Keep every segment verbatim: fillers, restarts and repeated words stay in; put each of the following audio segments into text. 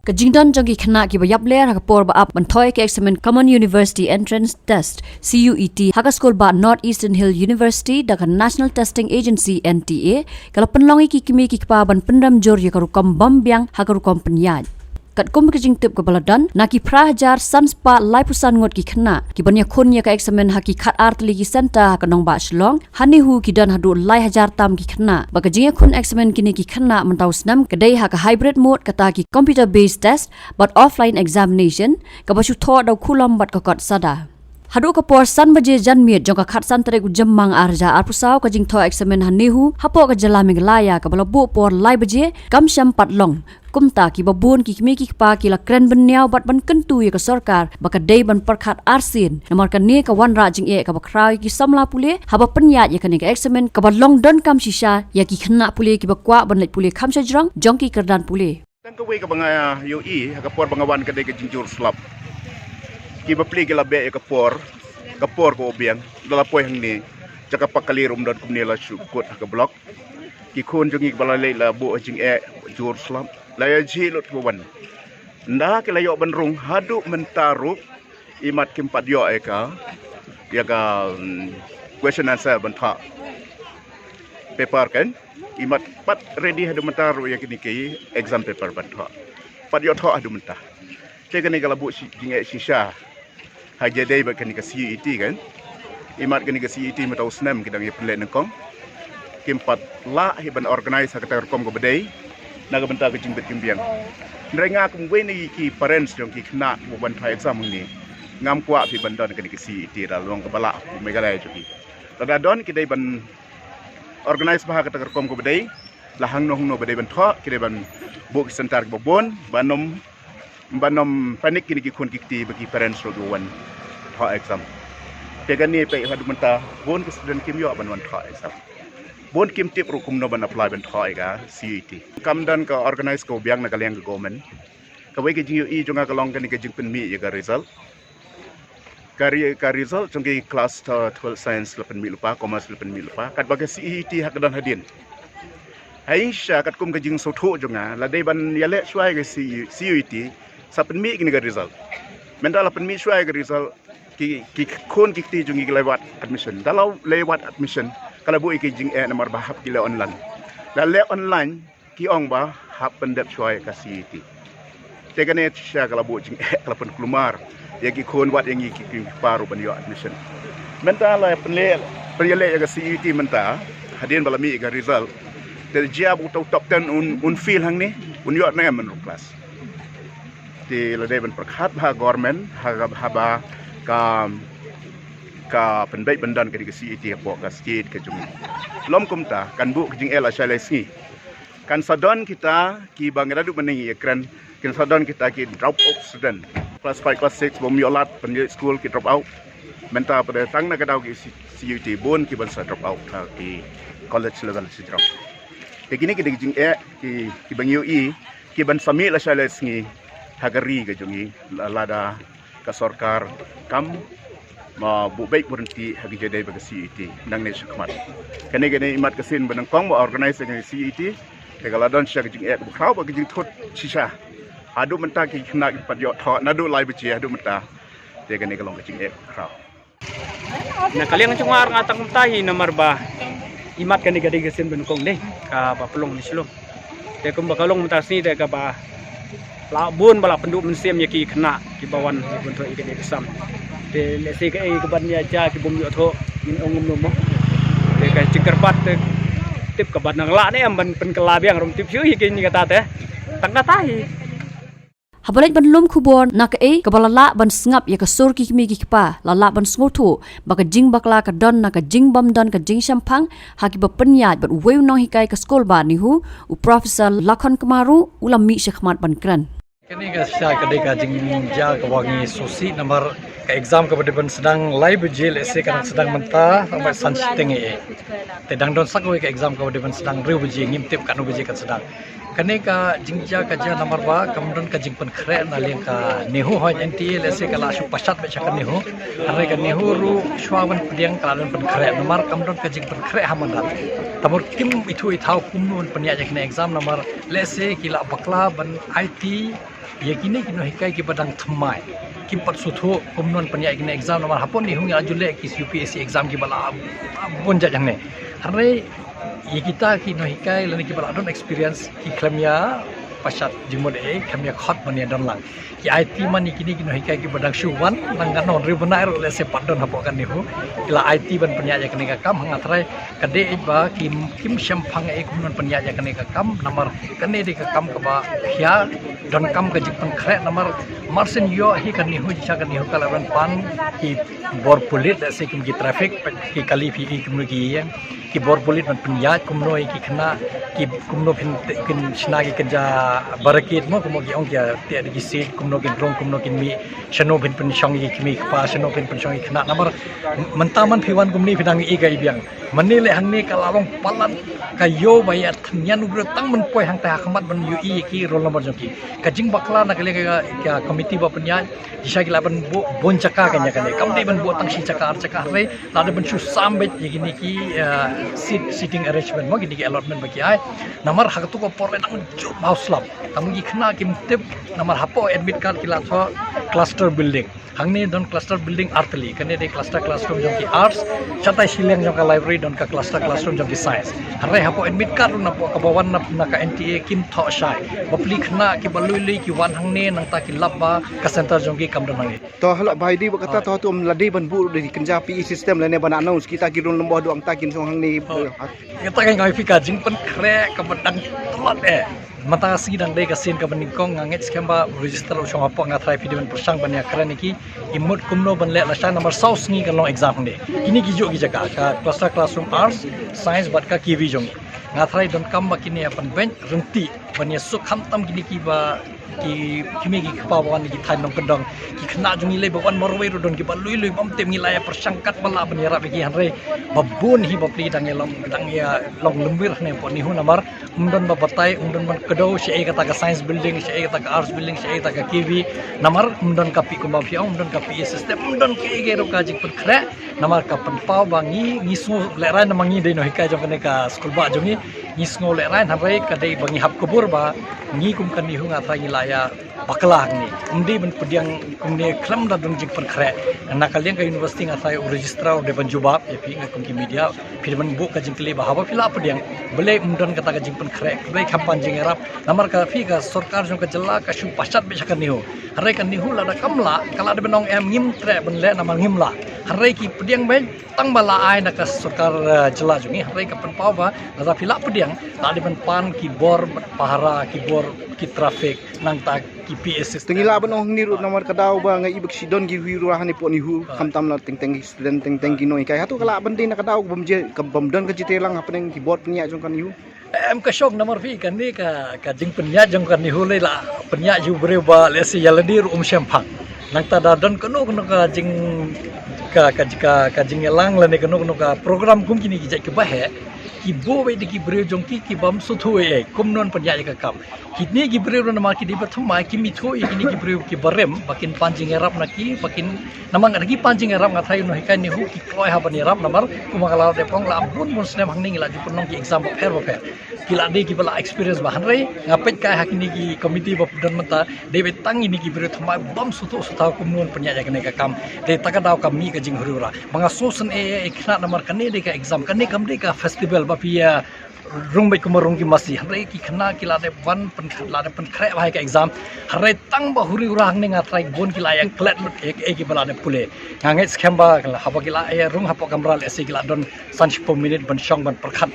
Ka jingdon jong ki khynnah kiba ïapler ha ka por ba ap ban thoh ïa ka eksamin Common University Entrance Test, C U E T, ha ka skul bah North Eastern Hill University da ka National Testing Agency, N T A, ka la pynlong ïa ki kmie ki kpa ban pynrem jur ïa ka rukom bym biang ha ka rukom pynïaid. Katkum ka jingtip kaba la don, na ki phra hajar san spah laiphew san ngut ki khynnah ki ban ïakhun ïa ka eksamin ha ki khat ar tylli ki centre ha ka nongbah Shillong, ha NEHU ki don haduh lai hajar tam ki khynnah. Ba ka jingïakhun eksamin kine ki khynnah mynta u snem ka dei ha ka hybrid mode, kata ki computer based test bad offline examination, kaba shu thoh da u khulom bad ka kot sada. Haduh ka por san baje janmiet jong ka khatsan tarik u Jymmang ar hajar arphew saw, ka jingthoh eksamin ha NEHU hapoh ka jylla Meghalaya, kaba la buh por lai baje, kam shym pat long. Kumta kiba bun ki kmie ki kpa ki la kren bynñiaw bad ban kyntu ïa ka sorkar ba ka dei ban pyrkhat arsien, namar kane ka wanrah jingeh kaba khraw ïa ki samla pule haba pynïaid ïa kane ka eksamin, kaba long donkam shisha ïa ki khynnah pule kiba kwah ban leit pule kham shajrong jong ki kyrdan pule. Tang kawei kaba nga ïohi ha ka por ba nga wan ka dei ka jingjur slap. Kiba plie ki la beh ïa ka por, ka por ka u biang, da la poi hangne, jaka pak kali rum don kumne la shu kut ha ka block. Ki khun jong ngi kiba la leit la buh jingeh, jur slap. La ïa jhi lut kiba wan. Nda ki la ïoh ban rung haduh mynta ruh, imat kim pat ïoh ïa ka, ïa ka, mm, question answer ban thoh. Paper kan, imat pat ready haduh mynta ruh ïa kine ki exam paper ban thoh. Pat ïoh thoh haduh mynta. Te kane ka la buh shi, jingeh shisha. Ha jadei bad kane ka C U E T kan. Imat kane ka C U E T mynta u snem ki dang ïa pynleh nyngkong. Kim pat lah hi ban organize ha kata ka rukom kaba dei. Na ka bynta ka jingbit jingbiang. Hynrei nga kum wei na ki parents jong ki khynnah kiba wan thoh exam hangne, ngam kwah phi ban don kane ka C U E T da long kaba lah u Meghalaya jong ki. Lada don ki dei ban organize bha ha kata ka rukom kaba dei. La hangno hangno ba dei ban thoh, ki dei ban buh ki centre kiba bun, ban ym, ban ym panic kine ki khun ki kti bad ki parents ruh kiba wan thoh exam. Te kane peit haduh mynta, bun ki student kim ïoh ban wan thoh exam. Bun kim tip ruh kumno ban apply ban thoh ïa ka C U E T. Kam don ka organize kaba biang na ka liang ka government. Kawei ka jingïohi jong nga ka long kane ka jingpynmih ïa ka result. Ka re-, ka result jong ki class, uh, twelve science la pynmih lypa, commerce la pynmih lypa. Katba ka C U E T ha ka don hadien. Haisha katkum ka jingsngewthuh jong nga, la dei ban ïaleh shuwa ïa ka C U, C U E T, sa pynmih kine ka result. Mynta la pynmih shuwa ïa ka result, ki, ki khun ki kti jong ngi ki la wad admission. Da la la wad admission, ka la buh ïa ki jingeh namar ba hap ki leh online. La leh online, ki ong ba hap pyndep shuwa ïa ka C U E T. Te kane shisha ka la buh jingeh, ka la pynkulmar ïa ki khun wat ïa ngi ki kmie ki kpa ruh ban ïoh admission. Mynta la pynleh, pynleh ïa ka C U E T mynta, hadien ba la mih ïa ka result. Te jia ba uto u top ten un, un fail hangne, un ïoh ne em mynta u class. Te la dei ban pyrkhat bha government, ha, haba ka, ka pynbeit ban don kane ka C U E T hapoh ka state ka jong ngi. Lym kumta, kan buh ka jingeh lashai lashisngi. Kan sa don kita kiba nga la dup mynne ngi ïakren, kan sa don kita ki drop out student. Class five, class six, bym ïoh lad pynïaid skul ki drop out. Mynta pat tang na ka daw ki C-, C U E T bun kiban sa drop out ha ki college level shajrong. Te kine ki dei ki jingeh ki, kiba ngi ïohi, kiban sa mih lashai lashisngi ha ka ri ka jong ngi, la-, lada ka sorkar kam, ma, buh beit buh ryntih ha ki jadei bad ka C U E T nangne shakhmat. Kane, kane imat ka sien ba nyngkong ba organize ïa ka C U E T, te ka la don shisha ka jingeh kaba khraw bad ka jingthut shisha. Haduh mynta ki khynnah kim pat ïoh thoh naduh lai baje haduh mynta. Te kane ka long ka jingeh kaba khraw. Na ka liang jong nga ruh nga tang kumta hi namar ba imat kane ka dei ka sien ba nyngkong dei kaba pynlong ne shlong. Te kumba ka long mynta ka sngi te kaba la bun ba la pynduh mynsiem ïa ki khynnah kiba wan ïa ban thoh ïa kane ka exam. Te lehse kaei kaban ïa jia ki bym ïoh thoh ngin ong kumno mo. Te ka jingkyrpad te tip kaban nang lah ne em ban pynkylla biang, ruh ym tip shuh ïa kine kata te. Tang kata hi. Haba leit ban lum khubor na kaei kaba la lah ban sngap ïa ka sur ki kmie ki kpa, la lah ban sngewthuh ba ka jingbakla ka don na ka jingbym don ka jingshemphang ha kiba pynïaid bad uwei u nonghikai ka skul bah NEHU, u Professor Lakhon Kmar ruh u la mih shakhmat ban kren. Kane ka shisha ka dei ka jingjia kaba ngi sngewsih namar Ka exam kaba dei ban sdang lai baje, lehse ka dang sdang mynta, tang ba san shiteng eh. Te dang don sa kawei ka exam kaba dei ban sdang hynriew baje, ngim tip katno baje kan sdang. Kane ka jingjia ka jia namar ba kam don ka jingpynkhreh na liang ka NEHU, hooid N T A lehse ka la shu pashat beit sha ka NEHU. Hynrei ka NEHU ruh shuwa ban pdiang ka la don pynkhreh, namar kam don ka jingpynkhreh ha madan. Te namar kim ithuh ithaw kumno ban pynïaid ïa kane exam, namar lehse ki la bakla ban aiti ïa kine ki nonghikai kiba dang thymmai. Kim pat sngewthuh kumno ban pynïaid ïa kine exam, namar hapoh NEHU ngi la ju leh ki U P S C exam kiba la bun jait hangne. Hynrei ïa kita ki nonghikai lane kiba la don experience ki khlem ïa pashat jingmut ei, khlem ïa khot ban ïa don lang. Ki aiti man ïa kine ki nonghikai kiba dang shu wan, nang katno hynriew bnai ruh lehse pat don hapoh ka NEHU. Ki la aiti ban pynïaid ïa kane ka kam, hynrei nga tharai ka dei ba kim, kim shemphang ei kumno ban pynïaid ïa kane ka kam, namar kane dei ka kam kaba khia, donkam ka jingpynkhreh, namar mar shen ïoh hi ka NEHU, shisha ka NEHU ka la ban pan ki bor pulit, lehse kum ki traffic, ki kali phi i kumno ki ïeng, ki bor pulit ban pynïaid kumno ïa ki khynnah, ki kumno phin, kin shna ki kynja barricade mo, kumno ki ong ki ïa teh da ki siej, kumno kin rung, kumno kin mih, shano phin pynshong ïa ki kmie kpa, shano phin pynshong ïa ki khynnah, namar mynta man phi wan kumne phi dang i ka i biang. Mane leh hangne ka la long palat ka ïoh ba ïa tyngen u briew tang ban poi hangta ha khmat ban ïohi ïa ki roll number jong ki. Ka jingbakla na ka liang ka, ka committee ba pynïaid, shisha ki la ban buh bun jaka ka ïa kane. Kam dei ban buh tang shi jaka ar jaka, hynrei la dei ban shu sam beit ïa kine ki, eh, seat, seating arrangement mo, kine ki allotment ba ki ai. Namar ha katu ka por leh dang jur bha u slap. Tang ki khynnah kim tip, namar hapoh admit card ki la thoh cluster building. Hangne don cluster building artylli, kane dei cluster classroom jong ki arts, shatai shiliang jong ka library don ka cluster classroom jong ki science. Hynrei hapoh admit card ruh napoh kaba wan na, na ka N T A kim thoh shai. Bapli khynnah kiba lui lui ki wan hangne nangta ki lap ba ka center jong ki kam don hangne. To halok bai dei ba kata, to hato ym la dei ban buh dei kynja P A system lane ban announce kita ki roll number duh angta kin shong hangne. Kata ka ngai phi ka jingpynkhreh kaba dang tlot eh. Mynta ka sngi dang dei ka sien kaba nyngkong, nga ngeit skhem ba u registrar u shong hapoh, nga tharai phi dei ban pyrshang ban ïakren ïa ki, i mut kumno ban leh lashai, namar saw sngi kan long exam hangne. Kine ki juh ki jaka, ka cluster classroom arts, science bad ka K V jong ngi. Nga tharai donkam ba kine ïa pynbeit ryntih ban ïasuk khamtam kine kiba ki kmie ki kpa ba wan na ki thaiñ nongkyndong, ki khynnah jong ngi lei ba wan marwei ruh don kiba lui lui bym tip, ngi la ïa pyrshang katba lah ban ïarap ïa ki, hynrei ba bun hi bapli dang ïa long, dang ïa long lymwir hangne hapoh NEHU namar ym don ba batai, ym don ban kdew shaei kata ka science building, shaei kata ka arts building, shaei kata ka K V, namar ym don ka P, kumba phi ong, ym don ka P A system, ym don kaei kaei ruh ka jingpynkhreh. Namar ka pynpaw ba ngi, ngi sngew lehraiñ namar ngi dei nonghikai jong kane ka skulbah jong ngi, ngi sngew lehraiñ, hynrei ka dei ba ngi hap kubur ba ngi kum ka NEHU nga tharai ngi la ïa bakla hangne. Ym dei ban pdiang kumne khlem da don jingpynkhreh. Na ka liang ka university nga tharai u registrar u dei ban jubab ïa phi, nga kum ki media, phi dei ban buh ka jingkylli ba haba phi la pdiang, balei ym don kata ka jingpynkhreh, balei kam pan jingïarap. Namar ka phi, ka sorkar jong ka jylla ka shu pashat beit sha ka NEHU. Hynrei ka NEHU lada kam lah, ka la dei ban ong em ngim treh ban leh namar ngim lah. Hynrei ki pdiang beit tang ba la ai na ka sorkar, eh, jylla jong ngi, hynrei ka pynpaw ba lada phi la pdiang, la dei ban pan ki bor pahara, ki bor ki traffic, nangta ki P A system. Te ngi lah ban ong hangne ruh namar ka daw ba nga i ba ki shu don ki huiruh hangne hapoh NEHU, khamtam la teng teng ki student, teng teng ki nonghikai. Hato ka lah ban dei na ka daw ka bym je, ka bym don ka jingtreilang hapdeng ki bor pynïaid jong ka NEHU? Em, ka shong namar phi, kane ka, ka jingpynïaid jong ka NEHU lei la pynïaid ïa u briew ba lehse ïa lade ruh um shemphang. Nangta da don kano kano ka jing, ka, ka, ka, ka jingïalang lane kano kano ka program kum kine ki jait kiba heh, ki buh beit da ki briew jong ki ki bym sngewthuh ei ei kumno ban pynïaid ïa ka kam. Kine ki briew ruh namar ki dei ba thymmai, kim ithuh ïa kine ki briew kiba rim ba kin pan jingïarap na ki, ba kin, namar lada ki pan jingïarap nga tharai u nonghikai NEHU ki kloi ha ban ïarap, namar kumba nga la dep ong, la bun bun snem hangne ngi la ju pynlong ki exam bapher bapher. Ki la dei kiba la experience bha, hynrei nga peit kai ha kine ki committee ba don mynta, dei beit tang kine ki briew thymmai bym sngewthuh sngewthaw kumno ban pynïaid ïa kane ka kam. Dei ta ka daw ka mih ka jinghuri hura. Ba nga sngewsynei ei ei khnang namar kane dei ka exam, kane kam dei ka festival ba phi ïa rung beit kumba rung ki masi. Hynrei ki khynnah ki la dep wan pyn, la dep pynkhreh bha ïa ka exam. Hynrei tang ba huri hura hangne nga tharai bun ki la ïa klet lut ïa kiei kiba la dep pule. Nga ngeit skhem ba haba ki la ïa rung hapoh kamra lehse ki la don san shiphew minit ban shong ban pyrkhat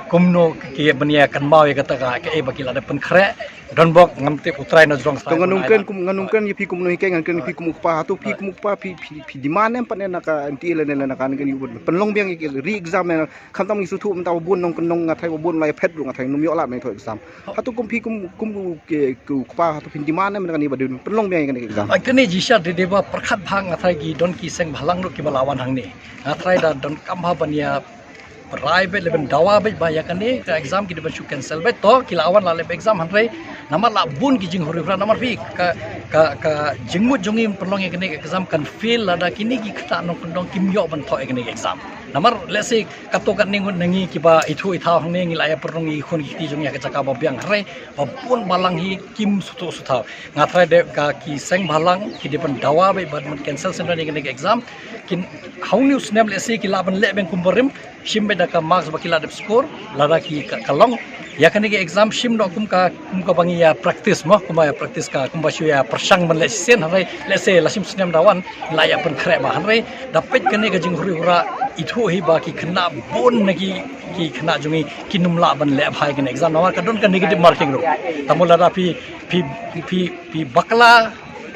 Kumno ki ban ïa kynmaw ïa kata ka, kaei ba ki la dep pynkhreh. Don bok ngam tip, u Trai u nongkren, kum ngan nongkren ïa phi kum u nonghikai, ngan kren ïa phi kum u kpa. Hato phi kum u kpa phi, phi, phi demand em pat ne na ka M T A lane na ka nongkren ïa u ban pynlong biang ïa ki re-exam ne, khamtam ngi sngewthuh mynta ba bun nongkren, nga tharai ba bun la ïa phet ruh, nga tharai ngim ïoh lad ban ïa thoh exam. Hato kum phi kum, kum u ke, u kpa, hato phi demand em na kane ba dei pynlong biang ïa kane ka exam? Ai, kane jingshisha dei, dei ba pyrkhat bha, nga tharai ki don ki seng bhalang ruh kiba la wan hangne. Nga tharai da donkam bha ban ïa rai beit lane ban dawa beit ba ïa kane ka exam ki dei ban shu cancel beit, to ki la wan la lep exam, hynrei namar la bun ki jinghuri hura, namar phi ka, ka, ka jingmut jong ngi pynlong ïa kane ka exam kan fail lada kine ki khynnah nongkyndong kim ïoh ban thoh ïa kane ka exam. Namar let's say kato katne ngut na ngi kiba ithuh ithaw hangne, ngi la ïa pynrung ïa ki khun ki kti jong ngi ha ka jaka ba biang, hynrei ba bun balang hi kim sngewthuh sngewthaw. Nga tharai de ka ki seng bhalang ki dei ban dawa beit ban, ban cancel sendon ïa kane ka exam. Kin ha une u snem let's say ki lah ban leh biang kum barim, shim beit da ka marks ba ki la dep score, lada ki ka, ka long ïa kane ka exam shim noh kum ka, kum kaba ngi ïa practice mo, kumba ïa practice ka, kumba shu ïa pyrshang ban leh shisien, hynrei let's say la shim snem da wan la ïa pynkhreh bha, hynrei da peit kane ka jinghuri hura, ithuh hi ba ki khynnah bun na ki, ki khynnah jong ngi kin ym lah ban leh bha ïa kane exam namar ka don ka negative marking ruh. Te mo lada phi, phi, phi, phi bakla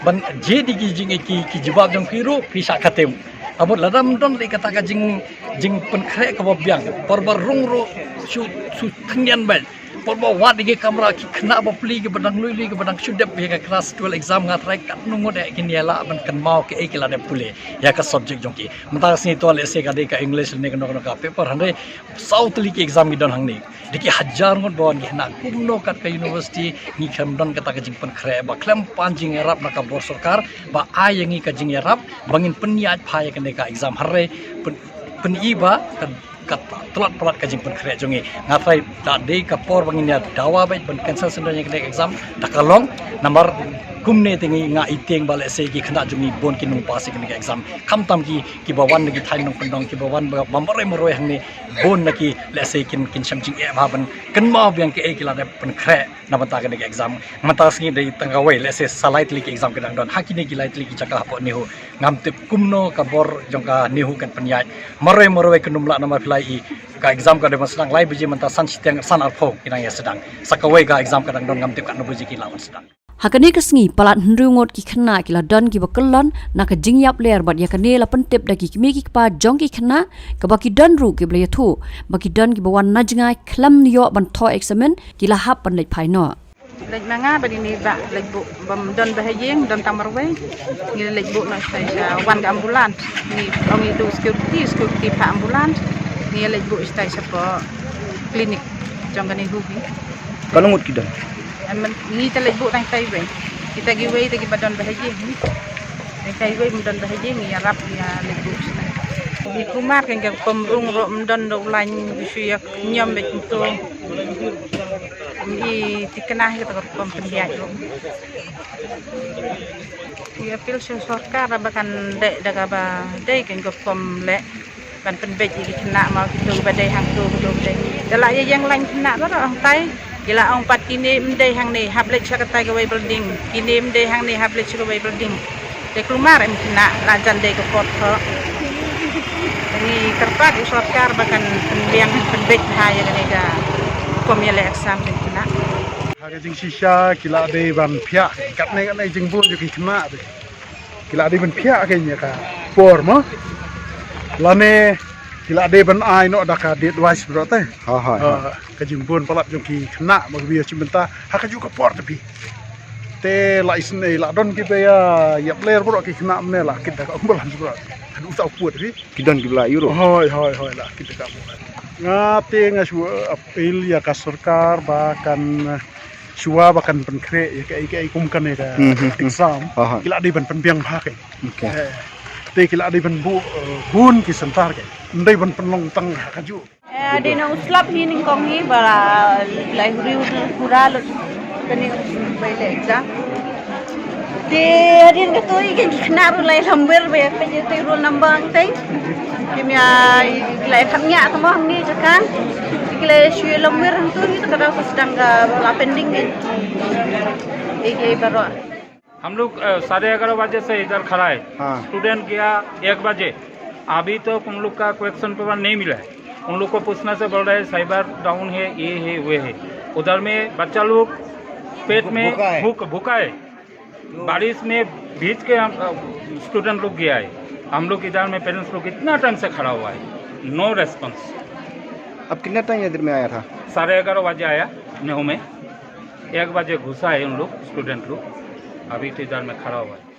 ban jia da ki jing, ki, ki jubab jong phi ruh phi shah katim. Te mo lada ym don lei kata ka jing, jingpynkhreh kaba biang, por ba rung ruh shu, shu thngian beit. Por ba wad ïa ki kamra, ki khynnah bapli kiba dang lui lui kiba dang shu dep ïa ka class twelve exam, nga tharai katno ngut eh kin ïa lah ban kynmaw kaei ki la dep pule ïa ka subject jong ki. Mynta ka sngi to let's say ka dei ka English ne kano kano ka paper, hynrei saw tylli ki exam ki don hangne. Dei ki hajar ngut ba wan ki khynnah, kumno kat ka university ngi khlem don kata ka jingpynkhreh, ba khlem pan jingïarap na ka bor sorkar ba ai ïa ngi ka jingïarap ba ngin pynïaid bha ïa kane ka exam, hynrei pyn, pyni ba ka, ka tlot palat ka jingpynkhreh jong ngi. Nga tharai da dei ka por ba ngin ïa dawa beit ban cancel sendon ïa kane ka exam, da ka long namar kumne te ngi, nga ïohi ba let's say ki khynnah jong ngi bun kin ym pass ïa kane ka exam. Khamtam ki, kiba wan na ki thaiñ nongkyndong, kiba wan ba, ba marwei marwei hangne, bun na ki let's say kin, kin shem jingeh bha ban kynmaw biang kaei ki la dep pynkhreh na bynta kane ka exam. Mynta sngi dei tang kawei, let's say sa lai tylli ki exam ki dang don ha kine ki lai tylli ki jaka hapoh NEHU. Ngam tip kumno ka bor jong ka NEHU kan pynïaid. Marwei marwei kin ym lah namar phi la ïohi ka exam ka dei ban sdang lai baje, mynta san shiteng, san arphew ki nang ïa sdang. Sa kawei ka exam ka dang don, ngam tip katno baje ki lah ban sdang. Ha kane ka sngi palat hynriew ngut ki khynnah ki la don kiba kyllon na ka jingïap ler bad ïa kane la pyntip da ki kmie ki kpa jong ki khynnah, kaba ki don ruh kiba la ïathuh ba ki don kiba wan na jngai khlem ïoh ban thoh eksamin, ki la hap ban leit phai noh. Leit ma nga bad ine i bah, leit buh, bym don ba ha ïing, don tang marwei. Ngi leit buh noh shatai sha, wan ka ambulance. Ngi ong ïa uto u security, security phah ambulance. Ngi leit buh shatai shapoh clinic jong kane u hi. Katno ngut ki don? Em, ngi te leit buh tang shatai wei. Kita kiwei te kiba don ba ha ïing. Tang shatai wei ym don ba ha ïing, ngi ïarap, ngi leit buh shatai. Ngi kulmar kein, ka rukom rung ruh ym don da u lain, shu ïa niam beit kumto. Ngi thikna hi kata ka rukom pynbiang ruh. Ngi appeal sha sorkar ba kan leh da kaba dei kein ka rukom leh, ban pynbeit ïa ki khynnah, ma kito ba dei hangto, kito ba dei. Da la ïa ïeng lain khynnah baroh hangtai. Ki la ong pat kine ym dei hangne, hap leit sha katai kawei building. Kine ym dei hangne, hap leit sha kawei building. Te kulmar em khynnah, la jan dei ka por thoh. Te ngi kyrpad ïa u sorkar ba kan pynbiang, pynbeit bha ïa kane ka rukom ïaleh exam jong khynnah. Ha ka jingshisha ki la dei ban phiah katne katne jingbun jong ki khynnah te. Ki la dei ban phiah kein ïa ka por mo. Lane ki la dei ban ai noh da ka date wise baroh te. Ha, ha, ha. Ah, ka jingbun palat jong ki khynnah ba ki ïa shim bynta ha kajuh ka por te phi. Te la isynei la don kiba ïa ïap ler baroh ki khynnah, mynne la kit da ka ambulance baroh. Haduh sa u pud phi. Ki don kiba la ïuh ruh. Hoi, hoi, hoi, la kit da ka ambulance. Nga te nga shu appeal ïa ka sorkar ba kan, eh, shuwa ba kan pynkhreh ïa kaei kaei kum kane ka, hmm, hmm, hmm, exam. Aha. Ki la dei ban pynbiang bha kein. Okay. Eh, te ki la dei ban buh, eh, bun ki center kein. Ym dei ban pynlong tang ha kajuh. Eh, dei na u slap hi nyngkong hi ba la, lai huri huri hura lut kane ka bai leh exam. Te hadien kato i ki khynnah ruh la ïalam wir ba ïa peit ïa utei roll number hangtei. Kim ïa, ki la ïa khapngiah tang mo hangne jaka. Ki la ïa shu ïalam wir hangto, ngi te ka daw ka sdang ka la pending ngi. Ei ei baroh. हम लोग, अ, साढ़े ग्यारह बजे से इधर खड़ा है। हाँ। स्टूडेंट गया एक बजे, अभी तक उन लोग का क्वेश्चन पेपर नहीं मिला है। उन लोग को पूछने से बोल रहे हैं साइबर डाउन है, ये है, वे है। उधर में बच्चा लोग पेट में भूखा है। भूख भूखा है। बारिश में भीज के हम स्टूडेंट लोग गया है। हम लोग इधर में पेरेंट्स लोग इतना टाइम से खड़ा हुआ है, नो रेस्पॉन्स। अब कितना टाइम इधर में आया था? साढ़े ग्यारह बजे आया नेहू में। एक बजे घुसा है उन लोग, स्टूडेंट लोग। अभी तो इधर में खड़ा हुआ है।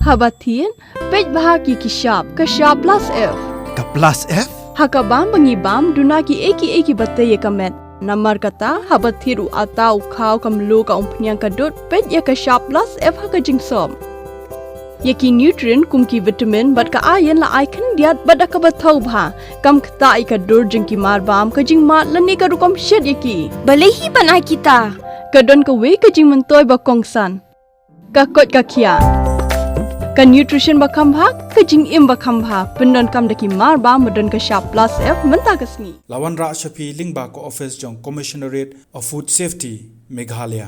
Haba thied, peit bha ki ki shap, ka shap plus F. Ka plus F? Ha ka bam ba ngi bam, duna ki ei ki ei ki ba tei ïa ka met. Namar kata, haba thied u ata, u khaw, ka mluh, ka umphniang, ka dud, peit ïa ka shap plus F ha ka jingsop. Ïa ki nutrient kum ki vitamin bad ka iron la ai khyndiat bad da kaba thaw bha. Kam ktah ïa ka dur jong ki mar bam, ka jingmad lane ka rukom shet ïa ki. Balei hi ban ai kita? Ka don kawei ka jingmyntoi ba kongsan. Ka koit ka khiah. Ka nutrition ba kham bha, ka jingim ba kham bha. Pyndonkam da ki mar bam ba don ka shap plus F mynta ka sngi. La wanrah sha phi lyngba ka office jong Commissionerate of Food Safety, Meghalaya.